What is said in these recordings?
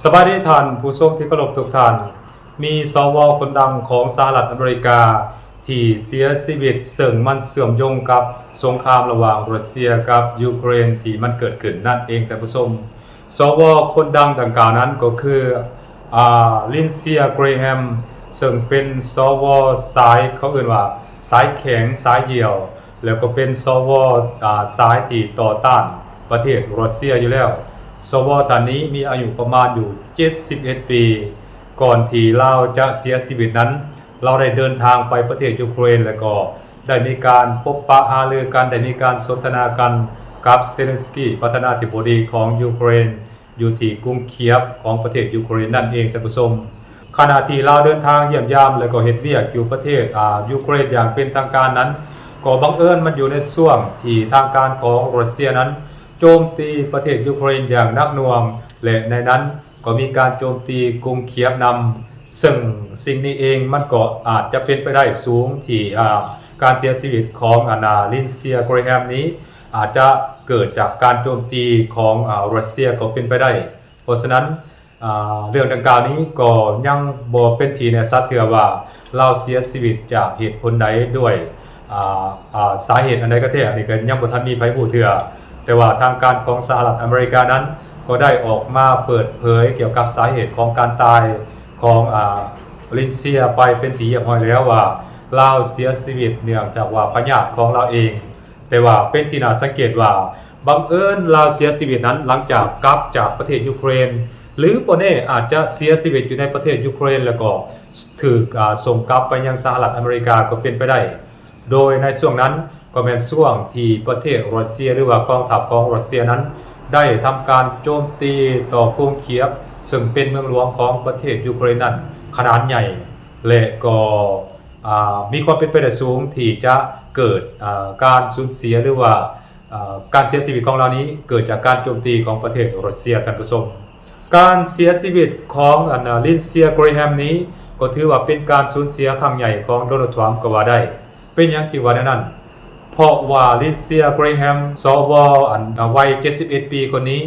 ສະບາຍດີທ່ານຜູ້ຊົມທີ່ເຄົາລົບທຸກທ່ານ. ມີ ສວ ຄົນດັງຂອງສະຫະລັດອາເມລິກາທີ່ເສຍຊີວິດ ເຊິ່ງມັນເຊື່ອມໂຍງກັບສົງຄາມລະຫວ່າງຣັດເຊຍກັບຢູເຄຣນທີ່ມັນເກີດຂຶ້ນນັ້ນເອງທ່ານຜູ້ຊົມ. ສວ ຄົນດັງດັ່ງກ່າວນັ້ນກໍຄື ອາ ລິນເຊຍ ເກຣແຮມ ເຊິ່ງເປັນ ສວ ສາຍ ເຂົາເອີ້ນວ່າສາຍແຂງ ສາຍຢ່ຽວ ແລ້ວກໍເປັນ ສວ ອາ ສາຍທີ່ຕໍ່ຕ້ານປະເທດຣັດເຊຍຢູ່ແລ້ວ. ສວ ທ່ານນີ້ມີອາຍຸປະມານຢູ່ເຈັດສິບເອັດປີ. ກ່ອນທີ່ລາວຈະເສຍຊີວິດນັ້ນ, ລາວໄດ້ເດີນທາງໄປປະເທດຢູເຄຣນ ແລ້ວກໍໄດ້ມີການພົບປະຫາລືກັນ, ໄດ້ມີການສົນທະນາກັນກັບເຊເລັນສກີ ປະທານາທິບໍດີຂອງຢູເຄຣນ ຢູ່ທີ່ກຸງຄຽບຂອງປະເທດຢູເຄຣນນັ້ນເອງທ່ານຜູ້ຊົມ. ຂະນະທີ່ລາວເດີນທາງຢ້ຽມຢາມ ແລະກໍເຮັດວຽກຢູ່ປະເທດ ອາ ຢູເຄຣນຢ່າງເປັນທາງການນັ້ນ, ກໍບັງເອີນມັນຢູ່ໃນຊ່ວງທີ່ທາງການຂອງຣັດເຊຍນັ້ນໂຈມຕີປະເທດຢູເຄຣນຢ່າງໜັກໜ່ວງ ແລະໃນນັ້ນກໍມີການໂຈມຕີກຸງຄຽບນຳ, ເຊິ່ງສິ່ງນີ້ເອງມັນກໍອາດຈະເປັນໄປໄດ້ສູງທີ່ ອາ ການເສຍຊີວິດຂອງ ອາ ລິນເຊຍ ເກຣແຮມນີ້ ອາດຈະເກີດຈາກການໂຈມຕີຂອງ ອາ ຣັດເຊຍກໍເປັນໄປໄດ້. ເພາະສະນັ້ນ ອາ ເລື່ອງດັ່ງກ່າວນີ້ກໍຍັງບໍ່ເປັນທີ່ແນ່ຊັດເທື່ອວ່າລາວເສຍຊີວິດຈາກເຫດຜົນໃດ ດ້ວຍ ອາ ອາ ສາເຫດອັນໃດກະແທ້, ອັນນີ້ກໍຍັງບໍ່ທັນມີໃຜຮູ້ເທື່ອ. ແຕ່ວ່າທາງການຂອງສະຫະລັດອາເມລິການັ້ນກໍໄດ້ອອກມາເປີດເຜີຍກ່ຽວກັບສາເຫດຂອງການຕາຍຂອງ ອາ ລິນເຊຍໄປເປັນທີ່ຮຽບຮ້ອຍແລ້ວວ່າ ລາວເສຍຊີວິດເນື່ອງຈາກວ່າພະຍາດຂອງລາວເອງ. ແຕ່ວ່າເປັນທີ່ໜ້າສັງເກດວ່າ ບັງເອີນລາວເສຍຊີວິດນັ້ນຫຼັງຈາກກັບຈາກປະເທດຢູເຄຣນ ຫຼືບໍ່ແນ່ອາດຈະເສຍຊີວິດຢູ່ໃນປະເທດຢູເຄຣນ ແລ້ວກໍຖືກ ອາ ສົ່ງກັບໄປຍັງສະຫະລັດອາເມລິກາກໍເປັນໄປໄດ້. ໂດຍໃນຊ່ວງນັ້ນກໍແມ່ນຊ່ວງທີ່ປະເທດຣັດເຊຍ ຫຼືວ່າກອງທັບຂອງຣັດເຊຍນັ້ນ ໄດ້ທຳການໂຈມຕີຕໍ່ກຸງຄຽບ ເຊິ່ງເປັນເມືອງຫຼວງຂອງປະເທດຢູເຄຣນນັ້ນຂະໜານໃຫຍ່ ແລະກໍ ອາ ມີຄວາມເປັນໄປໄດ້ສູງທີ່ຈະເກີດ ອາ ການສູນເສຍ ຫຼືວ່າ ອາ ການເສຍຊີວິດຂອງລາວນີ້ເກີດຈາກການໂຈມຕີຂອງປະເທດຣັດເຊຍທ່ານຜູ້ຊົມ. ການເສຍຊີວິດຂອງ ອັນ ລິນເຊຍ ເກຣແຮມນີ້ ກໍຖືວ່າເປັນການສູນເສຍຄັ້ງໃຫຍ່ຂອງໂດນັລ ທຣຳ ກໍວ່າໄດ້. ເປັນຫຍັງຈຶ່ງວ່າແນວນັ້ນ? ເພາະວ່າລິນເຊຍ ເກຣແຮມ ສວ ອັນ ອາ ໄວເຈັດສິບເອັດປີຄົນນີ້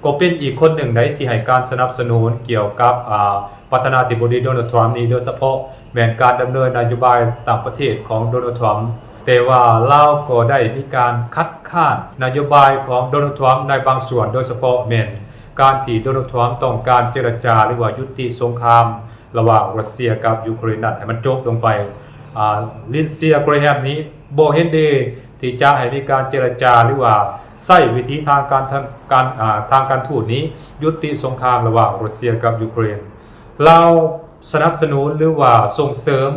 ກໍເປັນອີກຄົນໜຶ່ງໃດທີ່ໃຫ້ການສະໜັບສະໜູນກ່ຽວກັບ ອາ ປະທານາທິບໍດີໂດນັລ ທຣຳນີ້ ໂດຍສະເພາະແມ່ນການດຳເນີນນະໂຍບາຍຕ່າງປະເທດຂອງໂດນັລ ທຣຳ, ແຕ່ວ່າລາວກໍໄດ້ມີການຄັດຄ້ານນະໂຍບາຍຂອງໂດນັລ ທຣຳໃນບາງສ່ວນ, ໂດຍສະເພາະແມ່ນການທີ່ໂດນັລ ທຣຳຕ້ອງການເຈລະຈາ ຫຼືວ່າຍຸຕິສົງຄາມລະຫວ່າງຣັດເຊຍກັບຢູເຄຣນນັ້ນໃຫ້ມັນຈົບລົງໄປ. ອາ ລິນເຊຍ ເກຣແຮມນີ້ ບໍ່ເຫັນດີທີ່ຈະໃຫ້ມີການເຈລະຈາ ຫຼືວ່າໃຊ້ວິທີທາງການ ທາງການ ອາ ທາງການທູດນີ້ ຍຸຕິສົງຄາມລະຫວ່າງຣັດເຊຍກັບຢູເຄຣນ. ລາວສະໜັບສະໜູນ ຫຼືວ່າສົ່ງເສີມ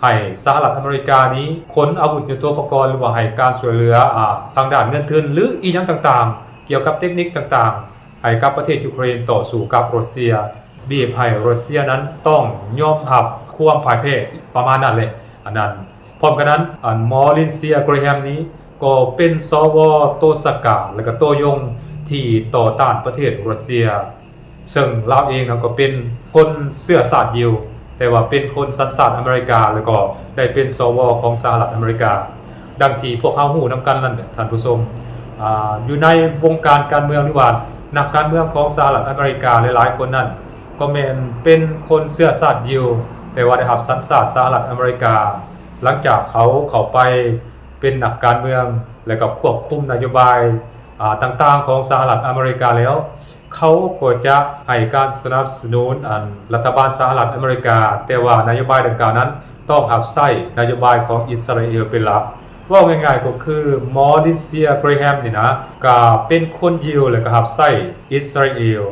ໃຫ້ສະຫະລັດອາເມລິການີ້ຂົນອາວຸດຍຸດໂທປະກອນ ຫຼືວ່າໃຫ້ການຊ່ວຍເຫຼືອ ອາ ທາງດ້ານເງິນທຶນ ຫຼືອີ່ຫຍັງຕ່າງໆ ກ່ຽວກັບເຕັກນິກຕ່າງໆ ໃຫ້ກັບປະເທດຢູເຄຣນຕໍ່ສູ້ກັບຣັດເຊຍ, ບີບໃຫ້ຣັດເຊຍນັ້ນຕ້ອງຍອມຮັບຄວາມພ່າຍແພ້ ປະມານນັ້ນແຫຼະ. ອັນນັ້ນ ພ້ອມກັນນັ້ນ ອັນໝໍລິນເຊຍ ເກຣແຮມນີ້ ກໍເປັນ ສວ ໂຕສະກາ ແລະກະໂຕຍົງທີ່ຕໍ່ຕ້ານປະເທດຣັດເຊຍ, ເຊິ່ງລາວເອງນັ້ນກໍເປັນຄົນເຊື້ອຊາດຢິວ, ແຕ່ວ່າເປັນຄົນສັນຊາດອາເມລິກາ ແລະກໍໄດ້ເປັນ ສວ ຂອງສະຫະລັດອາເມລິກາ. ດັ່ງທີ່ພວກເຮົາຮູ້ນຳກັນນັ້ນແຫຼະທ່ານຜູ້ຊົມ, ອາ ຢູ່ໃນວົງການການເມືອງ ຫຼືວ່ານັກການເມືອງຂອງສະຫະລັດອາເມລິກາຫຼາຍໆຄົນນັ້ນ ກໍແມ່ນເປັນຄົນເຊື້ອຊາດຢິວ, ແຕ່ວ່າໄດ້ຮັບສັນຊາດສະຫະລັດອາເມລິກາ ຫຼັງຈາກເຂົາເຂົ້າໄປເປັນນັກການເມືອງ ແລະກໍຄວບຄຸມນະໂຍບາຍ ອາ ຕ່າງໆຂອງສະຫະລັດອາເມລິກາແລ້ວ, ເຂົາກໍຈະໃຫ້ການສະໜັບສະໜູນ ອັນ ລັດຖະບານສະຫະລັດອາເມລິກາ, ແຕ່ວ່ານະໂຍບາຍດັ່ງກ່າວນັ້ນຕ້ອງຮັບໃຊ້ນະໂຍບາຍຂອງອິດສະຣາເອວເປັນຫຼັກ. ເວົ້າງ່າຍໆກໍຄືໝໍລິນເຊຍ ເກຣແຮມນີ້ນະ ກະເປັນຄົນຢິວ ແລະກະຮັບໃຊ້ອິດສະຣາເອວ.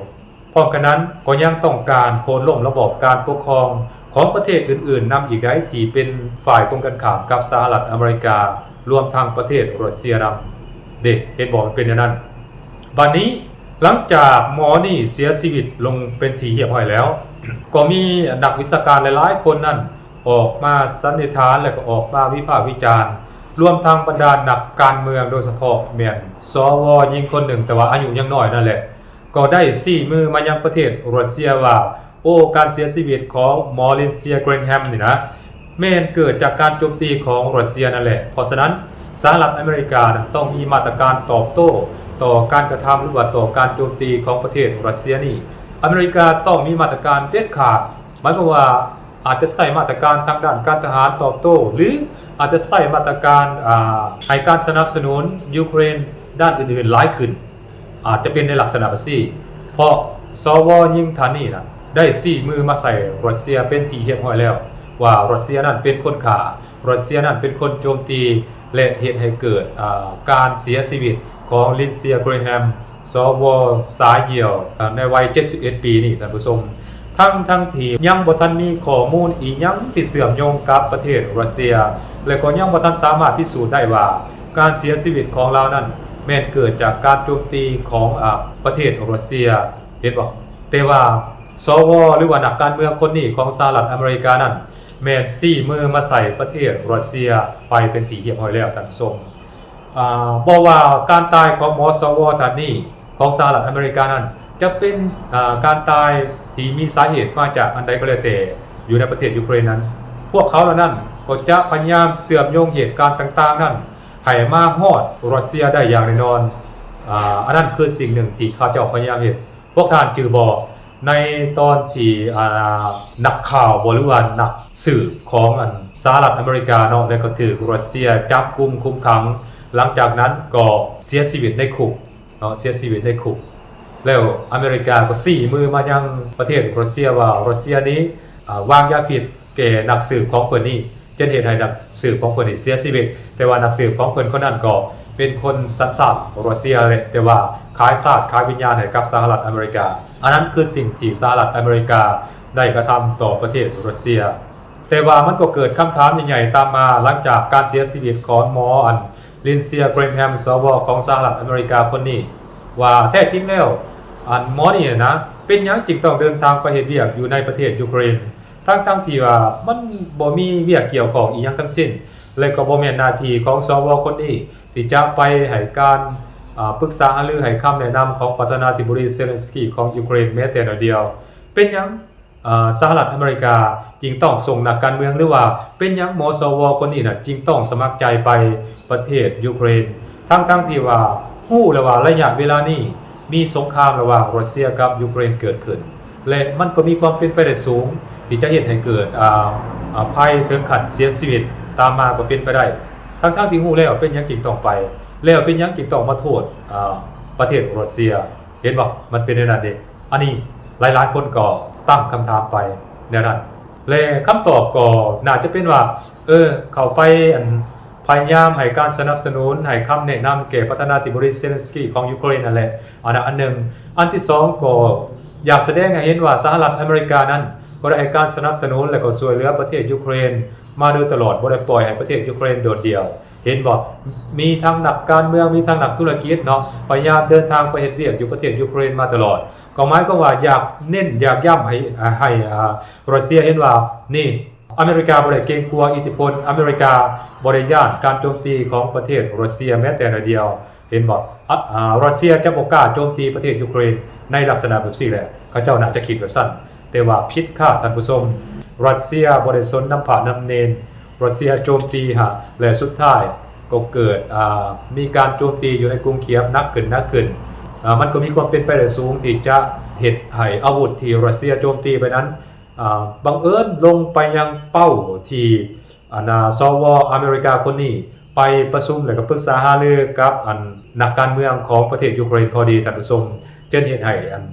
ພ້ອມກັນນັ້ນກໍຍັງຕ້ອງການໂຄ່ນລົ້ມລະບອບການປົກຄອງຂອງປະເທດອື່ນໆນຳອີກໃດ໋ ທີ່ເປັນຝ່າຍກົງກັນຂ້າມກັບສະຫະລັດອາເມລິກາ, ລວມທັງປະເທດຣັດເຊຍນຳ. ເດ ເຫັນບໍ່? ມັນເປັນແນວນັ້ນ. ບາດນີ້ ຫຼັງຈາກໝໍນີ້ເສຍຊີວິດລົງເປັນທີ່ຮຽບຮ້ອຍແລ້ວ, ກໍມີນັກວິຊາການຫຼາຍໆຄົນນັ້ນອອກມາສັນນິຖານ ແລະກໍອອກມາວິພາກວິຈານ, ລວມທັງບັນດານັກການເມືອງ, ໂດຍສະເພາະແມ່ນ ສວ ຍິງຄົນໜຶ່ງ, ແຕ່ວ່າອາຍຸຍັງນ້ອຍນັ້ນແຫຼະ, ກໍໄດ້ຊີ້ມືມາຍັງປະເທດຣັດເຊຍວ່າ ໂອ້ ການເສຍຊີວິດຂອງໝໍລິນເຊຍ ເກຣແຮມນີ້ນະ ແມ່ນເກີດຈາກການໂຈມຕີຂອງຣັດເຊຍນັ້ນແຫຼະ. ເພາະສະນັ້ນ ສະຫະລັດອາເມລິການັ້ນຕ້ອງມີມາດຕະການຕອບໂຕ້ຕໍ່ການກະທຳ ຫຼືວ່າຕໍ່ການໂຈມຕີຂອງປະເທດຣັດເຊຍນີ້ ອາເມລິກາຕ້ອງມີມາດຕະການເດັດຂາດ ໝາຍຄວາມວ່າອາດຈະໃຊ້ມາດຕະການທາງດ້ານການທະຫານຕອບໂຕ້ ຫຼື ອາດຈະໃຊ້ມາດຕະການ ອ່າ ໃຫ້ການສະໜັບສະໜູນຢູເຄຣນດ້ານອື່ນໆຫຼາຍຂຶ້ນ. ອາດຈະເປັນໃນລັກສະນະແບບນີ້ ເພາະ ສວ ຍິງທ່ານນີ້ນະ ໄດ້ຊີ້ມືມາໃສ່ຣັດເຊຍເປັນທີ່ຮຽບຮ້ອຍແລ້ວ ວ່າຣັດເຊຍນັ້ນເປັນຄົນຂ້າ, ຣັດເຊຍນັ້ນເປັນຄົນໂຈມຕີ ແລະ ເຮັດໃຫ້ເກີດ ອາ ການເສຍຊີວິດຂອງ ລິນເຊຍ ເກຣແຮມ ສວ ສາຍດຽວ ອາ ໃນໄວເຈັດສິບເອັດປີນີ້ ທ່ານຜູ້ຊົມ. ທັງໆທີ່ຍັງບໍ່ທັນມີຂໍ້ມູນອີ່ຫຍັງທີ່ເຊື່ອມໂຍງກັບປະເທດຣັດເຊຍ ແລະ ກໍຍັງບໍ່ທັນສາມາດພິສູດໄດ້ວ່າ ການເສຍຊີວິດຂອງລາວນັ້ນ ແມ່ນເກີດຈາກການໂຈມຕີຂອງ ອາ ປະເທດຣັດເຊຍ ເຫັນບໍ່? ແຕ່ວ່າ ສວ ຫຼືວ່ານັກການເມືອງຄົນນີ້ຂອງສະຫະລັດອາເມລິການັ້ນ ແມ່ນຊີ້ມືມາໃສ່ປະເທດຣັດເຊຍໄປເປັນທີ່ຮຽບຮ້ອຍແລ້ວ ທ່ານຜູ້ຊົມ. ອາ ບໍ່ວ່າການຕາຍຂອງໝໍ ສວ ທ່ານນີ້ຂອງສະຫະລັດອາເມລິການັ້ນ ຈະເປັນ ອາ ການຕາຍທີ່ມີສາເຫດມາຈາກອັນໃດກໍແລ້ວແຕ່ ຢູ່ໃນປະເທດຢູເຄຣນນັ້ນ ພວກເຂົາເຫຼົ່ານັ້ນກໍຈະພະຍາຍາມເຊື່ອມໂຍງເຫດການຕ່າງໆນັ້ນ ໃຫ້ມາຮອດຣັດເຊຍໄດ້ຢ່າງແນ່ນອນ. ອາ ອັນນັ້ນຄືສິ່ງໜຶ່ງທີ່ເຂົາເຈົ້າພະຍາຍາມເຮັດ. ພວກທ່ານຈື່ບໍ່ ໃນຕອນທີ່ ອາ ນັກຂ່າວບໍ່ ຫຼືວ່ານັກສືບຂອງອັນສະຫະລັດອາເມລິກາເນາະ ແລ້ວກໍຖືກຣັດເຊຍຈັບກຸມຄຸມຂັງ ຫຼັງຈາກນັ້ນກໍເສຍຊີວິດໃນຄຸກເນາະ ເສຍຊີວິດໃນຄຸກ ແລ້ວອາເມລິກາກໍຊີ້ມືມາຍັງປະເທດຣັດເຊຍວ່າ ຣັດເຊຍນີ້ ອາ ວາງຢາພິດແກ່ນັກສືບຂອງເພິ່ນນີ້ ຈົນເຮັດໃຫ້ນັກສືບຂອງເພິ່ນນີ້ເສຍຊີວິດ, ແຕ່ວ່ານັກສືບຂອງເພິ່ນຄົນນັ້ນກໍເປັນຄົນສັນຊາດຣັດເຊຍແຫຼະ ແຕ່ວ່າຂາຍຊາດຂາຍວິນຍານໃຫ້ກັບສະຫະລັດອາເມລິກາ. ອັນນັ້ນຄືສິ່ງທີ່ສະຫະລັດອາເມລິກາໄດ້ກະທຳຕໍ່ປະເທດຣັດເຊຍ. ແຕ່ວ່າມັນກໍເກີດຄຳຖາມໃຫຍ່ໆຕາມມາ ຫຼັງຈາກການເສຍຊີວິດຂອງໝໍອັນ ລິນເຊຍ ເກຣແຮມ ສວ ຂອງສະຫະລັດອາເມລິກາຄົນນີ້ ວ່າແທ້ຈິງແລ້ວ ອັນໝໍນີ້ນະ ເປັນຫຍັງຈຶ່ງຕ້ອງເດີນທາງໄປເຮັດວຽກຢູ່ໃນປະເທດຢູເຄຣນ ທັງໆທີ່ວ່າມັນບໍ່ມີວຽກກ່ຽວຂ້ອງອີ່ຫຍັງທັງສິ້ນ ແລະ ກໍບໍ່ແມ່ນໜ້າທີ່ຂອງ ສວ ຄົນນີ້ ທີ່ຈະໄປໃຫ້ການ ອາ ປຶກສາຫາລື ໃຫ້ຄຳແນະນຳຂອງປະທານາທິບໍດີ ເຊເລັນສກີ ຂອງຢູເຄຣນແມ້ແຕ່ໜ້ອຍດຽວ. ເປັນຫຍັງ ອາ ສະຫະລັດອາເມລິກາຈຶ່ງຕ້ອງສົ່ງນັກການເມືອງ ຫຼືວ່າເປັນຫຍັງໝໍ ສວ ຄົນນີ້ນະ ຈຶ່ງຕ້ອງສະໝັກໃຈໄປປະເທດຢູເຄຣນ ທັງໆທີ່ວ່າຮູ້ແລ້ວວ່າໄລຍະເວລານີ້ ມີສົງຄາມລະຫວ່າງຣັດເຊຍກັບຢູເຄຣນເກີດຂຶ້ນ ແລະ ມັນກໍມີຄວາມເປັນໄປໄດ້ສູງທີ່ຈະເຮັດໃຫ້ເກີດ ອາ ອາ ໄພເຖິງຂັ້ນເສຍຊີວິດຕາມມາກໍເປັນໄປໄດ້ ທັງໆທີ່ຮູ້ແລ້ວ ເປັນຫຍັງຈຶ່ງຕ້ອງໄປ ແລ້ວເປັນຫຍັງຈຶ່ງຕ້ອງມາໂທດ ອາ ປະເທດຣັດເຊຍ ເຫັນບໍ່? ມັນເປັນແນວນັ້ນເດ້. ອັນນີ້ຫຼາຍໆຄົນກໍຕັ້ງຄຳຖາມໄປແນວນັ້ນ ແລະ ຄຳຕອບກໍໜ້າຈະເປັນວ່າ ເອີ ເຂົ້າໄປ ອັນ ພະຍາຍາມໃຫ້ການສະໜັບສະໜູນ ໃຫ້ຄຳແນະນຳແກ່ປະທານາທິບໍດີ ເຊເລັນສກີ ຂອງຢູເຄຣນນັ້ນແຫຼະ ອັນນັ້ນອັນໜຶ່ງ. ອັນທີສອງກໍຢາກສະແດງໃຫ້ເຫັນວ່າສະຫະລັດອາເມລິການັ້ນ ກໍໄດ້ໃຫ້ການສະໜັບສະໜູນ ແລະ ກໍຊ່ວຍເຫຼືອປະເທດຢູເຄຣນມາໂດຍຕະຫຼອດ ບໍ່ໄດ້ປ່ອຍໃຫ້ປະເທດຢູເຄຣນໂດດດ່ຽວ ເຫັນບໍ່? ມີທັງນັກການເມືອງ ມີທັງນັກທຸລະກິດເນາະ ພະຍາຍາມເດີນທາງໄປເຮັດວຽກຢູ່ປະເທດຢູເຄຣນມາຕະຫຼອດ ກໍໝາຍຄວາມວ່າຢາກເນັ້ນ ຢາກຢ້ຳໃຫ້ ໃຫ້ ອາ ຣັດເຊຍເຫັນວ່າ ນີ້ ອາເມລິກາບໍ່ໄດ້ເກງກົວອິດທິພົນ, ອາເມລິກາບໍ່ໄດ້ຢ້ານການໂຈມຕີຂອງປະເທດຣັດເຊຍແມ້ແຕ່ໜ້ອຍດຽວ. ເຫັນບໍ່? ອາ ອາ ຣັດເຊຍຈະບໍ່ກ້າໂຈມຕີປະເທດຢູເຄຣນໃນລັກສະນະແບບນີ້ແຫຼະ. ເຂົາເຈົ້າໜ້າຈະຄິດແບບຊັ້ນ. ແຕ່ວ່າຜິດຄາດທ່ານຜູ້ຊົມ, ຣັດເຊຍບໍ່ໄດ້ສົນນຳພະນຳເນນ. ຣັດເຊຍໂຈມຕີຫາ ແລະ ສຸດທ້າຍກໍເກີດ ອາ ມີການໂຈມຕີຢູ່ໃນກຸງຄຽບໜັກຂຶ້ນ, ໜັກຂຶ້ນ. ອາ ມັນກໍມີຄວາມເປັນໄປໄດ້ສູງທີ່ຈະເຮັດໃຫ້ອາວຸດທີ່ຣັດເຊຍໂຈມຕີໄປນັ້ນ ອາ ບັງເອີນລົງໄປຍັງເປົ້າທີ່ ອັນ ອາ ສວ ອາເມລິກາຄົນນີ້ໄປປະຊຸມ ແລະ ກໍປຶກສາຫາລືກັບ ອັນ ນັກການເມືອງຂອງປະເທດຢູເຄຣນພໍດີທ່ານຜູ້ຊົມ, ຈຶ່ງເຮັດໃຫ້ ອັນ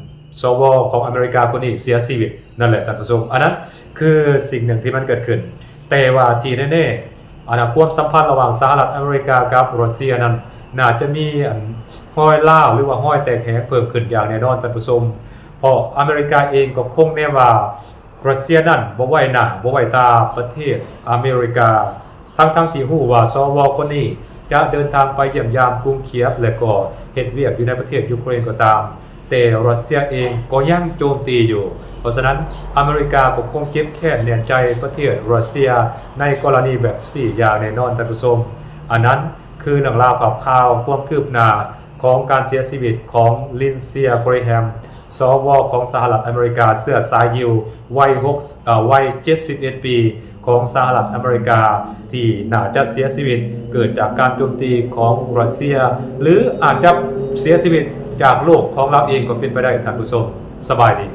ສວ ຂອງອາເມລິກາຄົນນີ້ເສຍຊີວິດນັ້ນແຫຼະທ່ານຜູ້ຊົມ. ອັນນັ້ນຄືສິ່ງໜຶ່ງທີ່ມັນເກີດຂຶ້ນ. ແຕ່ວ່າທີ່ແນ່ໆ ອັນ ຄວາມສຳພັນລະຫວ່າງສະຫະລັດອາເມລິກາກັບຣັດເຊຍນັ້ນ ໜ້າຈະມີ ອັນ ຮອຍຮ້າວ ຫຼືວ່າຮອຍແຕກແຫງເພີ່ມຂຶ້ນຢ່າງແນ່ນອນທ່ານຜູ້ຊົມ, ເພາະອາເມລິກາເອງກໍຄົງແນມວ່າ ຣັດເຊຍນັ້ນບໍ່ໄວ້ໜ້າບໍ່ໄວ້ຕາປະເທດອາເມລິກາ, ທັງໆທີ່ຮູ້ວ່າ ສວ ຄົນນີ້ຈະເດີນທາງໄປຢ້ຽມຢາມກຸງຄຽບ ແລະ ກໍເຮັດວຽກຢູ່ໃນປະເທດຢູເຄຣນກໍຕາມ, ແຕ່ຣັດເຊຍເອງກໍຍັງໂຈມຕີຢູ່. ເພາະສະນັ້ນ ອາເມລິກາກໍຄົງເຈັບແຄ້ນແໜ້ນໃຈປະເທດຣັດເຊຍໃນກໍລະນີແບບນີ້ຢ່າງແນ່ນອນທ່ານຜູ້ຊົມ. ອັນນັ້ນຄືເລື່ອງລາວຂ່າວໆ ຄວາມຄືບໜ້າຂອງການເສຍຊີວິດຂອງ ລິນເຊຍ ເກຣແຮມ ສວ ຂອງສະຫະລັດອາເມລິກາ ເຊື້ອສາຍຢິວ ໄວຫົກ ເອີ ໄວເຈັດສິບເອັດປີ ຂອງສະຫະລັດອາເມລິກາ ທີ່ໜ້າຈະເສຍຊີວິດເກີດຈາກການໂຈມຕີຂອງຣັດເຊຍ ຫຼື ອາດຈະເສຍຊີວິດຈາກໂລກຂອງລາວເອງກໍເປັນໄປໄດ້ທ່ານຜູ້ຊົມ. ສະບາຍດີ.